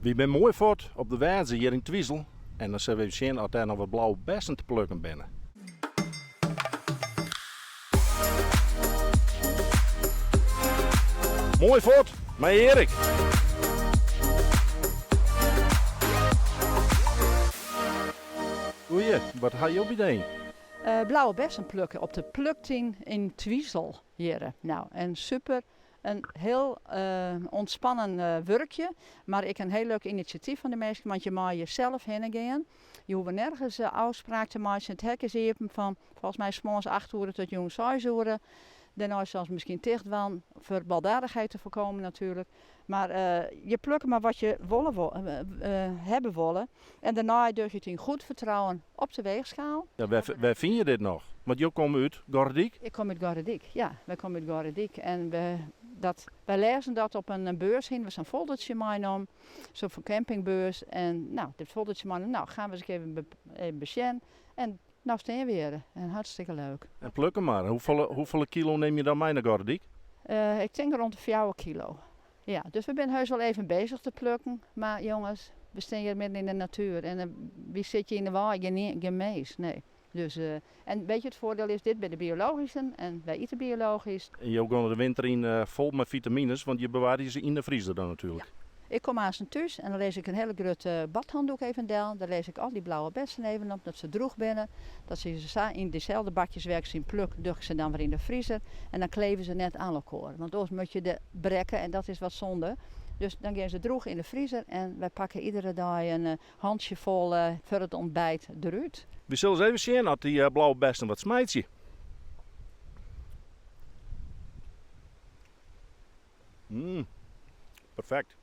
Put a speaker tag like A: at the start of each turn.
A: Wy binne moai fuort op de Wêze hjir yn Twizel en dan sille we even sjen oft dêr noch wat blauwe bessen te plukken binne. Moai fuort mei Erik! Goeie, wat ha jo by de ein?
B: Blauwe bessen plukke op de pluktún yn Twizel hjirre. Nou, en super. In hiel ûntspannen wurkje, mar ek in hiel leuk inisjatyf fan de minsken, want je meie sels hinne gean. Je hoege nergens ôfspraak te meitsjen. It hek is iepen fan folgens my 's moarns 8 oere tot jûns 6 oere. Dêrnei sille se miskien ticht dwaan, foar baldadichheid te foarkomen natuerlik. Mar je plukke mar wat je wolle hawwe wolle en dêrnei doch je it yn goed fertrouwen op de weechskaal.
A: Ja, wêr fine je dit noch? Want jo komme út Gordyk?
B: Ik kom út Gordyk, ja. Wy komme út Gordyk en we, dat, wy lêzen dat op in beurs hiene we sa'n foldertsje meinommen, so'n fan campingbeurs. En nou, dit foldertsje meinommen, nou gaan we ris even, even besjen. En no stean we hjir en hartstikke leuk.
A: En plukke mar. Hoefolle kilo nim je dan mei nei Gordyk?
B: Ik tink rond de 4 kilo. Ja, dus we binne heus wol even bezich te plukken. Mar jonges, we stean hjir midden yn de natuer en wy sitte yn de wei, gjin mins, nee. Dus, en weet je, it voordeel is, dit binne de biologyske en wy ite biologysk.
A: En jo gean de winter yn fol mei fitamines, want je bewarje se yn de friezer dan natuerlik.
B: Ja. Ik kom aansten thús en dan lis ik in hiele grutte badhanddoek even del. Dêr lis ik al dy blauwe bessen even op, dat se droech binne. Dat se sa yn dyselde bakjes wêr't ik se yn pluk, doch ik se dan wer yn de friezer. En dan kleve se net aan elkoar. Want oars moat je de brekke en dat is wat zonde. Dus dan gean se droech yn de friezer en wy pakke iedere dei in hantsjefol foar it ontbijt derút.
A: Wy sille ris even sjen oft dy blauwe bessen wat smeitsje. Mmm, perfekt.